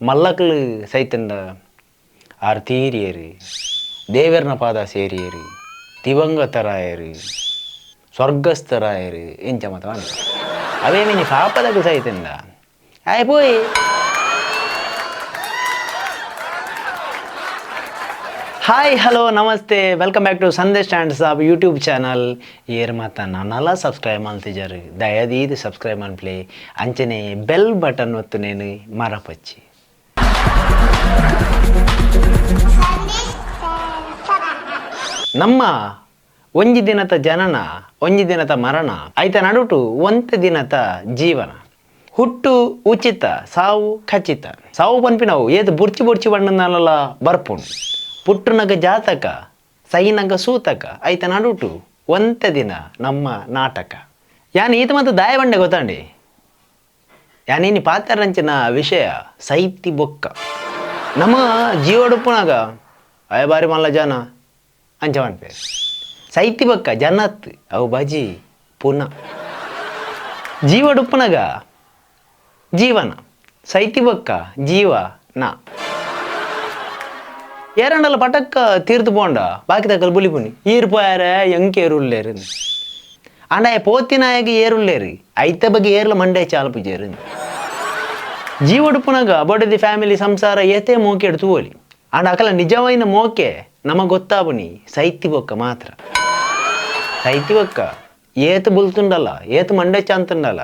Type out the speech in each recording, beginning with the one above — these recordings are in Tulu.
ಮಲ್ಲಕ್ಲು ಸೈತಂಡ ಆರ್ ತೀರಿಯರು, ದೇವರನ ಪಾದ ಸೇರಿಯರು, ದಿವಂಗತರಾಯರು, ಸ್ವರ್ಗಸ್ಥರಾಯರು ಇಂಚ ಮತ ಅವೇ ಮಿನಿ ಪಾಪದಕ್ಲು ಸೈತಂಡ ಆಯ್ ಪೋಯಿ. ಹಾಯ್ ಹಲೋ ನಮಸ್ತೆ, welcome back to Sandesh and Sab YouTube channel. ಏರ್ ಮಾತ ನಾನಲ್ಲ ಸಬ್ಸ್ಕ್ರೈಬ್ ಮಲ್ತಿಜಾರು, ದಯದೀದು ಸಬ್ಸ್ಕ್ರೈಬ್ ಮನ್ಪ್ಲೆ, ಅಂಚನೆ ಬೆಲ್ ಬಟನ್ ಒತ್ತು ನೇನು ಮರಪಚ್ಚಿ. ನಮ್ಮ ಒಂಜಿ ದಿನದ ಜನನ, ಒಂಜಿ ದಿನದ ಮರಣ, ಐತ ನಡುಟು ಒಂತೆ ದಿನದ ಜೀವನ. ಹುಟ್ಟು ಉಚಿತ, ಸಾವು ಖಚಿತ. ಸಾವು ಪನ್ಪಿನವು ಏತ್ ಬುರ್ಚಿ ಬುರ್ಚಿ ಬಣ್ಣನಲ್ಲ ಬರ್ಪುಂಡು. ಪುಟ್ಟುನಗ ಜಾತಕ, ಸೈನಗ ಸೂತಕ, ಐತ ನಡುಟು ಒಂತೆ ದಿನ ನಮ್ಮ ನಾಟಕ. ಯಾನ್ ಈತ ಮತ್ತು ದಾಯ ಬಂಡೆ ಗೊತ್ತಾಂಡಿ, ಯಾನಿನಿ ಪಾತರಂಚಿನ ವಿಷಯ ಸೈತಿ ಬೊಕ್ಕ. ನಮ್ಮ ಜೀವಡುಪ್ಪುನಾಗ ಅಯ ಬಾರಿ ಮಲ್ಲ ಜನ ಅಂಚ ಪನ್ಪೇರು. ಸೈತಿ ಬೊಕ್ಕ ಜನತ್ ಅವು ಬಜಿ ಪುನಃ. ಜೀವಡುಪ್ಪುನಗ ಜೀವನ, ಸೈತಿ ಬೊಕ್ಕ ಜೀವ ನ. ಏರಂಡಲ ಪಟಕ್ಕ ತೀರ್ತು ಪೋಂಡ ಬಾಕಿ ತಕ್ಕಲ್ ಬುಲಿಪುನಿ ಈರ್ ಪೋಯಾರೆ ಎಂಕ್ ಏರುಲ್ಲೇರು. ಆಂಡ ಪೋತಿನಾಯಗ ಏರುಲ್ಲೇರು, ಐತ ಬಗ್ಗೆ ಏರ್ಲ ಮಂಡೆ ಚಾಲ್ಪುಜೇರು. ಜೀವಡುಪ್ಪುನಗ ಬೊಡದಿ ಫ್ಯಾಮಿಲಿ ಸಂಸಾರ ಏತೇ ಮೋಕೆ ತೂವೊಲಿ. ಆಂಡ ಅಕಲ ನಿಜವಾಯಿನ ಮೋಕೆ ನಮ ಗೊತ್ತಾಪುನಿ ಸೈತಿ ಬೊಕ್ಕ ಮಾತ್ರ. ಸೈತಿ ಬೊಕ್ಕ ಏತ್ ಬುಲ್ತುಂಡಲ್ಲ, ಏತ್ ಮಂಡೆ ಚಾಂತುಂಡಲ್ಲ,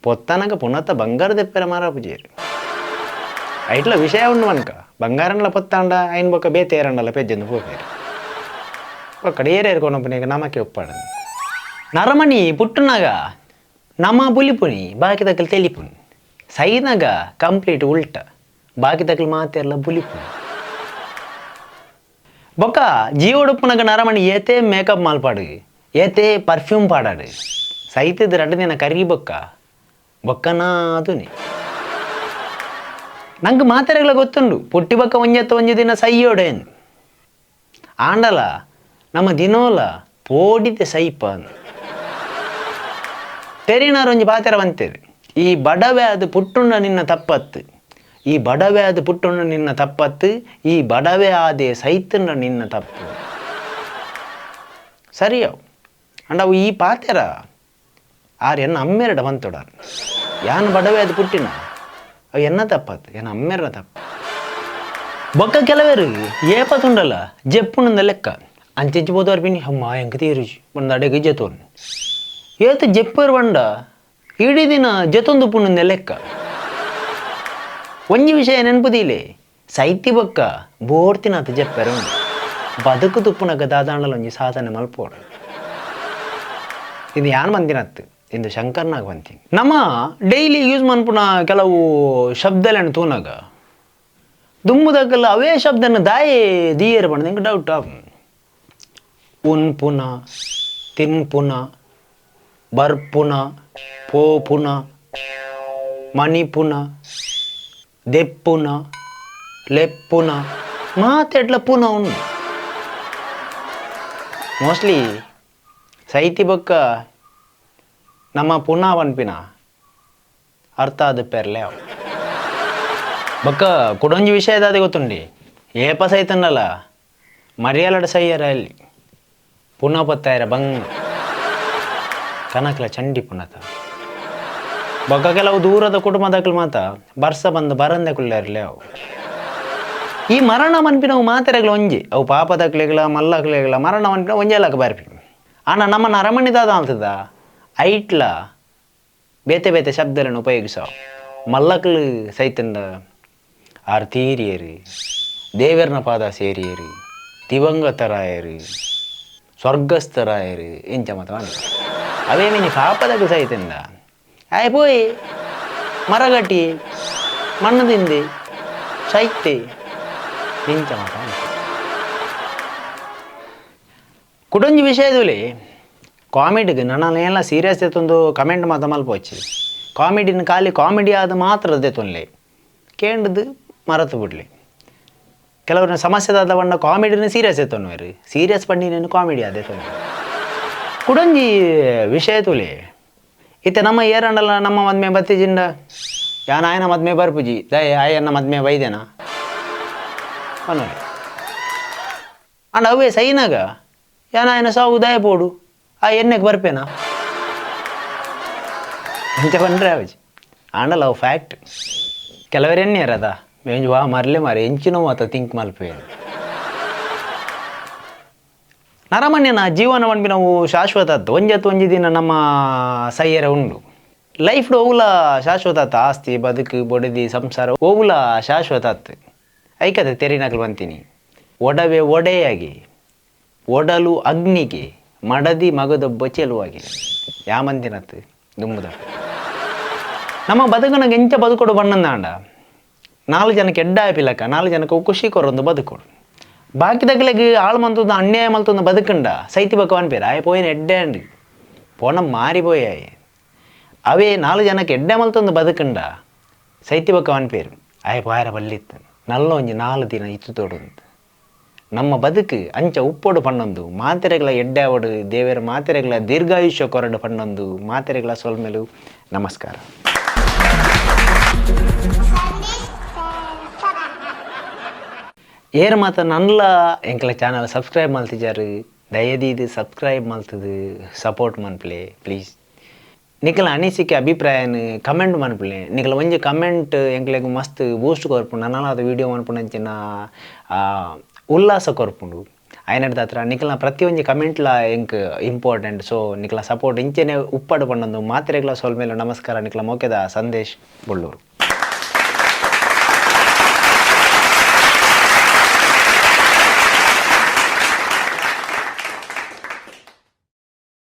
ಪೊತ್ತನಗ ಪುನತ ಬಂಗಾರ ದೆಪ್ಪೆರ ಮಾರಾಪುಜೇರು. ಐಟ್ಲ ವಿಷಯ ಉಂಡು ಮನ್ಕ ಬಂಗಾರನ್ಲ ಪೊತ್ತಾಂಡ ಐನ್ ಬೊಕ್ಕ ಬೇತೆ ಏರಂಡಲ್ಲ ಪೆಜ್ಜಂದು ಪೋಪೇರು. ಬೊಕ್ಕ ಏರೇರು ಕೊನಪುನಿಗ ನಮಕೆ ಒಪ್ಪಾಡ. ನರಮಣಿ ಪುಟ್ಟುನಾಗ ನಮ ಬುಲಿಪುನಿ, ಬಾಕಿ ತಕ್ಕಲ್ ತೆಲಿಪುನಿ. ಸೈನಾಗ ಕಂಪ್ಲೀಟ್ ಉಲ್ಟ, ಬಾಕಿ ತಕ್ಕಲ್ ಮಾತೆರ್ಲ ಬುಲಿಪುನಿ. ಬೊಕ್ಕ ಜೀವಡುಪ್ಪುನಗ ನರಮಣಿ ಏತೇ ಮೇಕಪ್ ಮಾಲ್ಪಾಡು, ಏತೇ ಪರ್ಫ್ಯೂಮ್ ಪಾಡಾಡು. ಸೈತದ ರಡ್ಡು ದಿನ ಕರಿ ಬೊಕ್ಕ ಬೊಕ್ಕನಾದುನಿ. ನಂಗೆ ಮಾತೆರೆಗಳ ಗೊತ್ತುಂಡು ಪುಟ್ಟಿ ಬೊಕ್ಕ ಒಂಜತ್ತ ಒಂಜಿ ದಿನ ಸೈಯೋಡೇನು. ಆಂಡಲ ನಮ್ಮ ದಿನೋಲ ಪೋಡಿತೆ ಸೈಪ ತೆರಿನಾರ ಒಂಜಿ ಪಾತೆರ ಬಂತೇರಿ. ಈ ಬಡವೆ ಅದು ಪುಟ್ಟುಂಡ ನಿನ್ನ ತಪ್ಪತ್ತು, ಈ ಬಡವೆ ಅದು ಪುಟ್ಟುಂಡ ನಿನ್ನ ತಪ್ಪತ್ತು, ಈ ಬಡವೆ ಆದೆ ಸೈತುಂಡ ನಿನ್ನ ತಪ್ಪು. ಸರಿಯವು ಅಂಡ ಅವು ಈ ಪಾತೆರ ಆರ್ ಎನ್ನ ಅಮ್ಮೆರಡ ಬಂತೊಡಾರ್. ಯಾನ್ ಬಡವೆ ಅದು ಪುಟ್ಟಿನ ಅವು ಎನ್ನ ತಪ್ಪತ್ತು, ಎನ್ನ ಅಮ್ಮೆರಡ ತಪ್ಪು. ಬೊಕ್ಕ ಕೆಲವರು ಏಪ ತುಂಡಲ್ಲ ಜೆಪ್ಪುನಂದ ಲೆಕ್ಕ ಅಂಚೆಂಚಿ ಪೋದವ್ರು ಪಿನಿ ಅಮ್ಮ ಎಂಕ್ ತೀರುಜಿ ಬಂದ ಅಡೆಗೆ ಜೆತೋನ್ ಏತ ಜೆಪ್ಪರು ಬಂಡ ಇಡೀ ದಿನ ಜೆತೊಂದು ಪುಣ್ಣಂದ ಲೆಕ್ಕ. ಒಂಜಿ ವಿಷಯ ನೆನಪುದೀಲೆ, ಸೈತಿ ಬೊಕ್ಕ ಬೋರ್ತಿನಾತ ಜೆಪ್ಪರು ಬದುಕು ತುಪ್ಪುನಗ ದಾದಾಂಡಲ ಒಂಜಿ ಸಾಧನೆ ಮಲ್ಪೋಡು. ಇದು ಯಾನ್ ಮಂದಿನತ್ತು ಇಂದು ಶಂಕರ್ನಾಗ ಬಂತೀನಿ. ನಮ್ಮ ಡೈಲಿ ಯೂಸ್ ಮನ್ಪುನ ಕೆಲವು ಶಬ್ದಗಳನ್ನು ತೂನಾಗ ದುಮ್ಮುದಕ್ಕೆಲ್ಲ ಅವೇ ಶಬ್ದನ ದಾಯೆ ದೀಯರು ಬಣ್ಣ ಎಂಕ್ ಡೌಟ್. ಉನ್ಪುನ, ತಿನ್ಪುನ, ಬರ್ಪುನ, ಪೋಪುನ, ಮಣಿಪುನ, ದೆಪ್ಪುನ, ಲೆಪ್ಪುನ, ಮಾತೆಡ್ಲ ಪುನ ಉಂಡು. ಮೋಸ್ಟ್ಲಿ ಸೈತಿ ಬೊಕ್ಕ ನಮ್ಮ ಪುನಃ ಪನ್ಪಿನ ಅರ್ಥ ಆದ ಪೆರ್ಲೆ ಅವು. ಬೊಕ್ಕ ಕುಡೊಂಜಿ ವಿಷಯ ದಾದ ಗೊತ್ತುಂಡಿ, ಏಪ ಸೈತಂಡಲ ಮರಿಯಲಡ ಸೈಯರ ಅಲ್ಲಿ ಪುನಃ ಪತ್ತಾಯರ ಬಂಗ್ ಕನಕ್ಲ ಚಂಡಿ ಪುನತ. ಬೊಕ್ಕ ಕೆಲವು ದೂರದ ಕುಟುಂಬದಕ್ಲು ಮಾತ ಬರ್ಸ ಬಂದು ಬರಂದೆ ಕುಲ್ಲೇರ್ಲೆ ಅವು. ಈ ಮರಣ ಮನ್ಪಿನವು ಮಾತೆರೆಗ್ಲ ಒಂಜಿ, ಅವು ಪಾಪದಕ್ಲೆಗ್ಲ ಮಲ್ಲಕ್ಲೆಗ್ಲ ಮರಣ ಮನ್ಪಿನ ಒಂಜೆ ಲಾಕ ಬರ್ಪಿ. ಆಂಡ ನಮ್ಮ ನರಮಣಿದಾದ ಅಂತದ ಐಟ್ಲ ಬೇತೆ ಬೇತೆ ಶಬ್ದಗಳನ್ನು ಉಪಯೋಗಿಸೋ. ಮಲ್ಲಕ್ಲು ಸೈತಂಡ ಆರ್ ತೀರಿಯರು, ದೇವರನ ಪಾದ ಸೇರಿಯರು, ದಿವಂಗತರಾಯರು, ಸ್ವರ್ಗಸ್ಥರಾಯರು ಇಂಚ ಮತ ಅವೇ ಮಿನಿ ಪಾಪದಕ್ಲು ಸೈತಂಡ ಆಯ್ ಪೋಯಿ ಮರಗಟ್ಟಿ ಮಣ್ಣು ತಿಂದೆ ಸೈತೆ ಇಂಚ ಮತ. ಕುಡೊಂಜಿ ವಿಷಯದಲ್ಲಿ ಕಾಮಿಡಿಗೆ ನನ್ನ ಸೀರಿಯಸ್ ಎತ್ತೊಂದು ಕಮೆಂಟ್ ಮಾತ ಮಲ್ಪೋಚಿ. ಕಾಮಿಡಿನ ಖಾಲಿ ಕಾಮಿಡಿ ಆದ ಮಾತ್ರ ದೆತ್ತೊನ್ಲೆ ಕೇಂಡದು ಮರತು ಬಿಡ್ಲಿ. ಕೆಲವ್ರನ್ನ ಸಮಸ್ಯೆದಾದ ಬಣ್ಣ ಕಾಮಿಡಿನ ಸೀರಿಯಸ್ ಎತ್ತೊನ್ವೇರು, ಸೀರಿಯಸ್ ಪಂಡಿನೇನು ಕಾಮಿಡಿ ಆದ ಎತ್ತೊನ್ವೆ. ಕುಡೊಂಜಿ ವಿಷಯ ತುಲೆ ಇತ್ತೆ ನಮ್ಮ ಏರಂಡಲ ನಮ್ಮ ಒಂದ್ಮೆ ಬತ್ತಿಜಿಂಡ ಯಾನ್ ಆಯನ ಮದ್ಮೆ ಬರ್ಪುಜಿ ದಯೆ ಆಯನ ಮದ್ಮೆ ಬೈದೆನಾ ಪನೊಲಿ. ಆಂಡ ಅವೇ ಸೈನಾಗ ಯಾನ್ ಆಯನ ಸಾವು ದಾಯ ಪೋಡು ಆ ಎಣ್ಣೆಗೆ ಬರ್ಪೇನಾ ಅಂಚ ಪಂಡ್ರೆ ಆವಜಿ. ಆಂಡಲ ಅವು ಫ್ಯಾಕ್ಟ್. ಕೆಲವರು ಎಣ್ಣೆಯರದ ಮೇಂಜು ವಾ ಮರ್ಲೆ ಮಾರೆ ಎಂಚಿನೋ ಮಾತ ಥಿಂಕ್ ಮಲ್ಪೆ. ನರಮನ್ಯನ ಜೀವನ ಪನ್ಪಿನವು ಶಾಶ್ವತ ಒಂಜತ್ತು ಒಂಜಿ ದಿನ ನಮ್ಮ ಸೈಯರ ಉಂಡು. ಲೈಫ್ಡ್ ಓವುಲ ಶಾಶ್ವತ ಆಸ್ತಿ ಬದುಕು ಬೊಡದಿ ಸಂಸಾರ ಓವುಲ ಶಾಶ್ವತ ಐಕತೆ ತೆರಿನಕಲು ಬಂತೀನಿ. ಒಡವೆ ಒಡೆಯಾಗಿ ಒಡಲು ಅಗ್ನಿಗೆ ಮಡದಿ ಮಗದೊಬ್ಬ ಚೆಲುವಾಗಿ ಯಾಮಂದಿನತ್ತು ದುಂಬುದ ನಮ್ಮ ಬದುಕನ ಎಂಚ ಬದುಕೊಡು ಬಣ್ಣಂದಾಂಡ ನಾಲ್ಕು ಜನಕ್ಕೆ ಎಡ್ಡ ಆಪಿಲಕ್ಕ ನಾಲ್ಕು ಜನಕ್ಕೆ ಖುಷಿ ಕೊರೊಂದು ಬದುಕೊಡು. ಬಾಕಿದಕ್ಲೆಗ್ ಆಳು ಮಂತೊಂದು ಅನ್ಯಾಯ ಮಲ್ತೊಂದು ಬದುಕಂಡ ಸೈತಿ ಬಕ ಪೇರು ಆಯ್ ಪೋಯಿನ ಎಡ್ಡೆ ಅಂಡ್ ಪೋಣ ಮಾರಿ ಪೋಯಾಯ್. ಅವೇ ನಾಲ್ಕು ಜನಕ್ಕೆ ಎಡ್ಡೆ ಮಲ್ತೊಂದು ಬದುಕಂಡ ಸೈತಿ ಬಕ ಪೇರು ಆಯ್ ಪೋಯರ ಬಲ್ಲಿತ್ತು ನಲ್ಲ ಒಂಜಿ 4 ದಿನ ಇತ್ತು ತೋಡುಂತು. ನಮ್ಮ ಬದುಕು ಅಂಚ ಉಪ್ಪೋಡು ಪಣ್ಣೊಂದು ಮಾತೆರೆಗಳ ಎಡ್ಡೆ ಅವಡು ದೇವರ ಮಾತೆರೆಗಳ ದೀರ್ಘಾಯುಷ್ಯ ಕೊರಡು ಪಣ್ಣೊಂದು ಮಾತೆರೆಗಳ ಸೊಲ್ಮೆಲು ನಮಸ್ಕಾರ. ಏರ್ ಮಾತ ನನ್ಲ ಎಂಕಲ ಚಾನಲ್ ಸಬ್ಸ್ಕ್ರೈಬ್ ಮಲ್ತಿಜಾರು ದಯದೀದು ಸಬ್ಸ್ಕ್ರೈಬ್ ಮಲ್ತದು ಸಪೋರ್ಟ್ ಮನ್ಪ್ಲೆ ಪ್ಲೀಸ್. ನಿಕಲ ಅನಿಸಿಕೆ ಅಭಿಪ್ರಾಯನ ಕಮೆಂಟ್ ಮನ್ಪುಲೆ. ನಿಕಲ ಒಂಜಿ ಕಮೆಂಟ್ ಎಂಕ್ಲೆಗ್ ಮಸ್ತ್ ಬೂಸ್ಟ್ ಕೊರ್ಪುಂಡು. ನನ್ನಲಾದ ವೀಡಿಯೋ ಮನ್ಪುನಂಚಿನ ಉಲ್ಲಾಸ ಕೊರ್ಪುಂಡು. ಐನಡ್ದ ಹತ್ರ ನಿಕಲ್ನ ಪ್ರತಿಯೊಂಜಿ ಕಮೆಂಟ್ಲ ಎಂಕ್ ಇಂಪಾರ್ಟೆಂಟ್. ಸೊ ನಿಕಲ ಸಪೋರ್ಟ್ ಇಂಚೆನೆ ಉಪ್ಪಡು ಪಣ್ಣೊಂದು ಮಾತೆರೆಗ್ಲ ಸೊಲ್ಮೆಲು ನಮಸ್ಕಾರ. ನಿಕಲ ಮೋಕೆದ ಸಂದೇಶ್ ಬೊಳ್ಳೂರು.